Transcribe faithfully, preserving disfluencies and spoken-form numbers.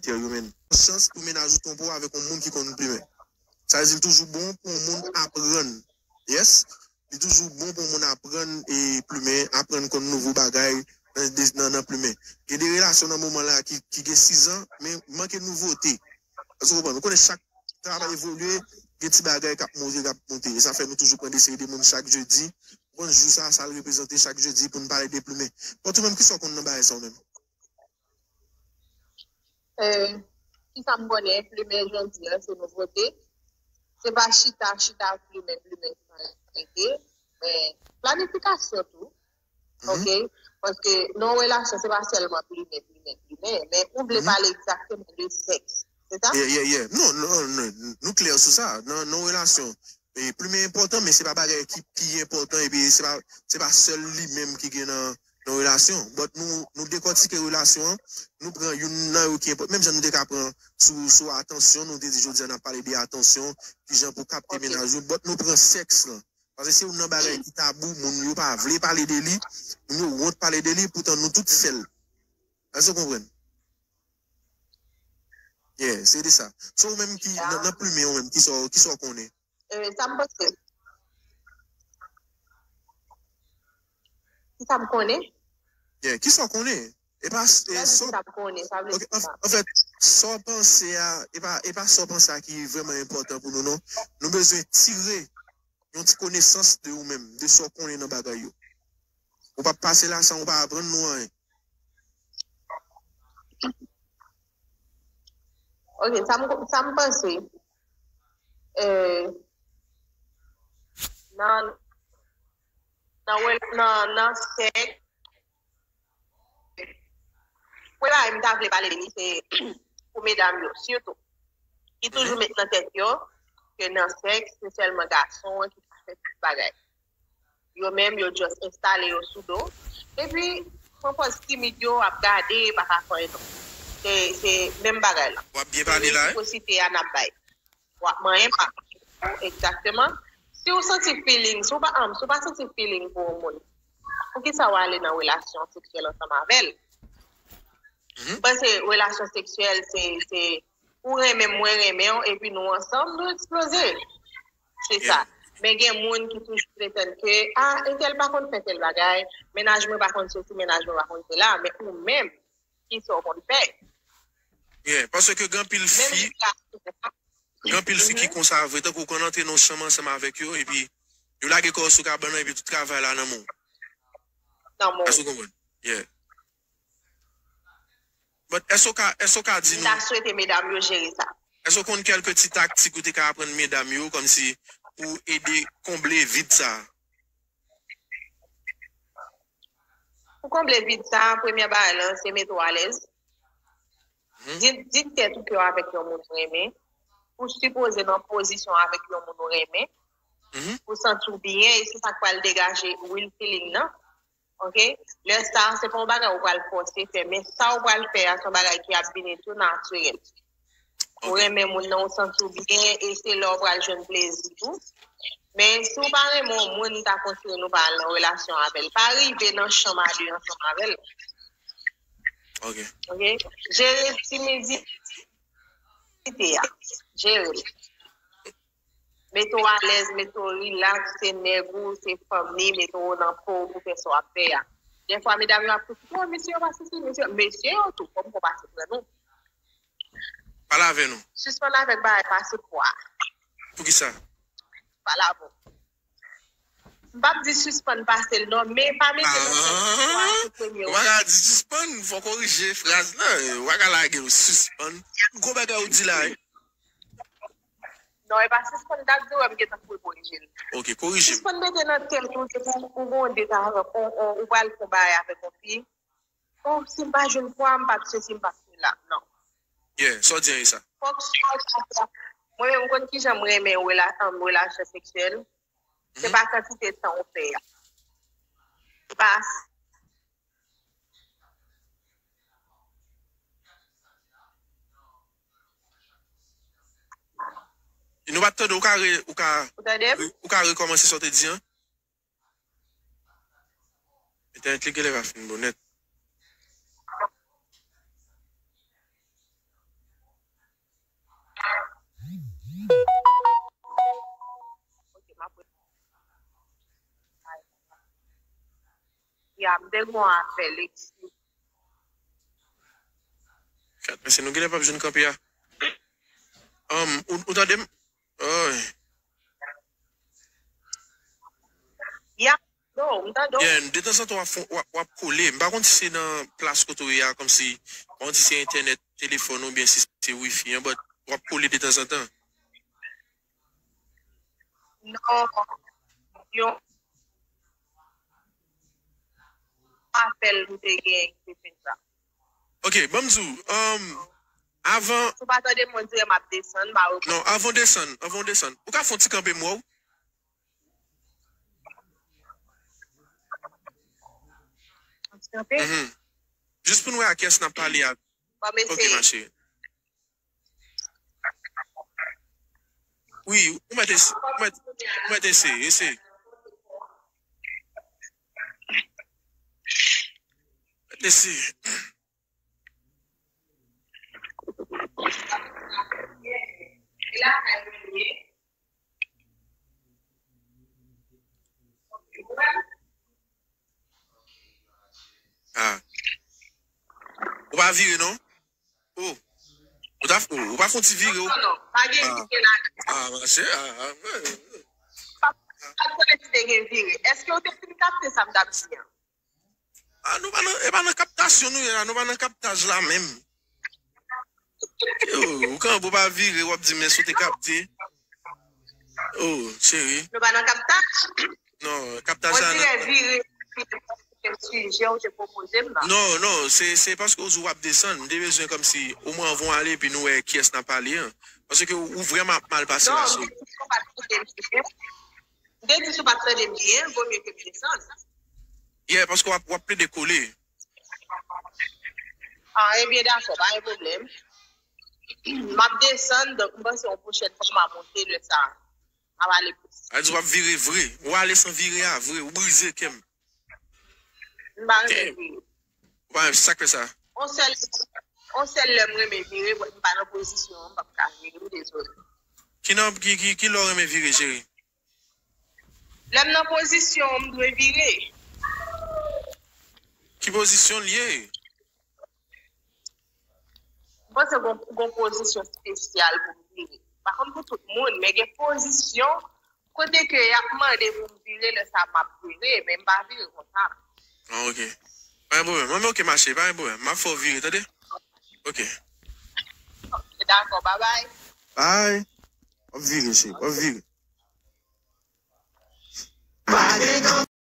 karaktè yo, menn. Chans pou mennaj ou twonpe w avèk yon moun ki konn plimen. Sa vle di li toujou bon pou yon moun aprann. Yes. Li toujou bon pou yon moun aprann e plimen, aprann konn nouvo bagay nan, nan, nan plimen. Gen de relasyon nan moman la ki, ki gen sizan, men manke nouvote. Èske w konprann? Ou konnen chak tan ap evolye, gen ti bagay k ap monte, k ap monte. E sa fè nou toujou pran de seri de moun chak jedi. Ou konn jou sa, sa l reprezante chak jedi pou n pale de plimen. Bon, ou menm, kisa w konn nan bagay sa ou menm? Eh, kisa m konnen, plimen jodi a, se nouvote. Se pa chita, chita, plimen, plimen, san rete. Men, planifikasyon tou. Ok? Paske nan yon relasyon, se pa sèlman plimen, plimen, plimen, men ou vle pale egzakteman de sèks. Se sa? Yeah, yeah, yeah. Non, non, non, nou klè sou sa. Nan, nan yon relasyon, e, plimen enpòtan, men se pa bagay ki pi enpòtan, epi se pa, se pa sèl li menm ki gen nan, nan relasyon. But nou, nou dekòtike relasyon an, nou pran youn nan yo ki enpòtan. Menm jan nou te ka pran sou, sou atansyon, nou te di jodi a n ap pale de atansyon, kijan pou kapte mennaj ou, but nou pran sèks lan. Paske se youn nan bagay ki tabou, moun yo pa vle pale de li, moun yo wont pale de li, poutan nou tout fè l. Èske w konprann? Yeah, se de sa. So ou menm ki nan, nan plimen ou menm, kisa w, kisa w konnen? Eh, sa m panse. Kisa m konnen? Yeah, kisa w konnen? E pa e, so, kisa m konnen, sa vle di. Anfèt, sa w panse a, e pa, e pa sa w panse a ki vrèman enpòtan pou nou, non. Nou bezwen tire yon ti konesans de ou menm, de sa w konnen nan bagay yo. Ou p ap pase la san ou pa aprann nou anyen. Ok, sa m, sa m panse, eh, nan, nan, nan sèks, premye bagay m ta vle pale de li, se pou medam yo, sitou. Ki toujou met nan tèt yo ke nan sèks, se sèlman gason an ki ka fè tout bagay. Yo menm, yo just enstale yo sou do. Epi, pran pòz timid yo, ap gade, pa ka fè anyen non. Se, se menm bagay la. W ap byen pale la, wi. Resipwosite a n ap bay. W ap manyen pa. Egzakteman. Si w santi feeling, si w pa, um, si w pa santi feeling pou yon moun, poukisa w ale nan relasyon seksyèl ansanm avè l? M panse relasyon seksyèl se, se ou renmen m, mwen renmen w, epi nou ansanm, nou eksploze. Se sa. Men gen moun ki toujou pretann ke, a, entèl pa konn fè tèl bagay, mennaj mwen pa konn sesi, mennaj mwen pa konn sela, men ou menm, kisa w konn fè? Yeah, paske gen anpil fi, gen anpil fi ki konsa vre, tankou w konn antre nan yon chanm ansanm avèk yo, epi yo lage kò yo sou kabann nan, epi tout travay la nan men w. Nan men w. Èske w konprann? Yeah. But èske w ka, èske w ka di nou? M ta swete medam yo jere sa. Èske w konn kèlke ti taktik ou te ka aprann medam yo, kòmsi pou ede konble vid sa a? Pou konble vid sa a, premye bagay lan, se mete w alèz. Di, di tèt ou ke w avèk yon moun ou renmen. Ou sipoze nan pozisyon avèk yon moun ou renmen. Ou santi w byen, e se sa k pral degaje real feeling nan. Ok? Lè sa a, se pa yon bagay ou pral fòse fè, men sa ou pral fè a, se yon bagay ki ap vini tou natirèl. Ou renmen moun nan, ou santi w byen, e se la ou pral jwenn plezi tou. Men si w pa renmen yon moun, m ta konseye nou pa al nan relasyon avè l. Pa rive nan chanm a de ansanm avè l. Ok. Ok? Jere timidite a. Jere l. Mete w alèz, mete w rilaks, se nèg ou, se fanmi, mete w nan po w pou fè sa w ap fè a. Dèfwa, medam yo ap tou, non, mesye yo pa sesi, mesye, mesye yo tou, kòm pou pase pran nou. Pale avè nou. Sispann avèk bagay pase pwa. Poukisa? Pale avè w. M p ap di sispann pase l non, men pa mete nan tèt ou a se premye ou. Ou pa ka di sispann, fò w korije fraz lan. Ou pa ka lage l sispann. Gwo bagay ou di la wi. Non, e pa sispann dat di wè m gentan pou korije l. Ok, korije m. Sispann mete nan tèt ou depi ou gen yon deta avèk ou, ou pral fè yon bagay avèk yon fi. Oh, si m pa jwenn pwa, m p ap sesi, m p ap sela. Non. Yeah, sa w di an e sa. Fòk sa w ta fè. Mwen menm, m konn kijan m renmen rela, um, relasyon seksyèl. Se pa kantite tan w fè a. Se pa Nou pa t tande w, ou ka re, ou ka, ou ka rekòmanse sa w te di an? Entènèt li genlè pa fin bon nèt. Ya, m te gon afè, Lexi. Kat, mesye, nou genlè p ap jwenn kanpe a. Um, ou, ou tande m? Oy. Ya, no, m tande w. Yeah, detanzantan w ap fon, w ap, w ap kole. M pa konn si se nan plas kote w ye a, kòmsi, m pa konn si se entènèt, telefòn oubyen si se wifi an, but w ap kole detanzantan. Non, yon apèl m te gen ki te fè sa. Ok, ban m di w, um, avan. Si w pa tande m, on dirè m ap desann, m pa rekonèt. Non, avan w desann, avan w desann. Ou ka fè yon ti kanpe m wè w? Yon ti kanpe? Mhm. Jis pou n wè a kiyès n ap pale a. Ban m eseye. Ok, ma chérie. Wi, ou mèt ese-, ou mèt, ou mèt eseye, eseye. Mèt eseye. Ah. Ou pa vire, non? Oh. Ou ta, oh, ou pa fè yon ti vire, oh. Non, non, pa gen vire la. Ah, mache, ah, ah, wè, wè. Pa, pa konnen si te gen vire. Èske w te fin kapte sa m t ap di an? Ah, nou pa nan, e pa nan kaptasyon nou ye la, nou pa nan kaptaj la menm. Yo, ou kanpe, ou pa vire, w ap di, men si w te kapte. Oh, cheri. Nou pa nan kaptaj? Non, kaptaj la nan. On dirè vire, vire, sijè ou te pwopoze m nan. Non, non, se, se paske ou di w ap desann. M te bezwen kòmsi, omwen anvan w ale, epi nou wè kiyès n ap pale an. Paske ou, ou vrèman ap mal pase la, cheri. Non, m te di si w pa t koute m byen. M te di si w pa t tande m byen, vo mye ke m desann. Yeah, paske w ap, w ap plede kole. Ah, ebyen, dakò, pa gen pwoblèm. M ap desann, donk, m panse yon pwochèn fwa m a monte lè sa a. M ap ale plis. A di w ap vire vre. Ou ale san vire a, vre. Ou brize kè m. M pa renmen vire. Ou pa renmen, sa k fè sa? On sèl, on sèl lè m renmen vire, m pa nan pozisyon an, m p ap ka vire, m dezole. Ki nan, ki, ki, ki lè w renmen vire, cheri? Lè m nan pozisyon, m dwe vire. Ki pozisyon l ye? M panse gon, gon pozisyon espesyal pou m vire. Pa konn pou tout moun, men gen pozisyon kote ke y ap mande pou m vire, lè sa a m ap vire, men m pa vire konsa. Ah, ok. Pa gen pwoblèm. Mwen, ok, mache, pa gen pwoblèm. M ap fè w vire, tande? Ok. Ok, dakò, babay. Bye. W ap vire, cheri, w ap vire.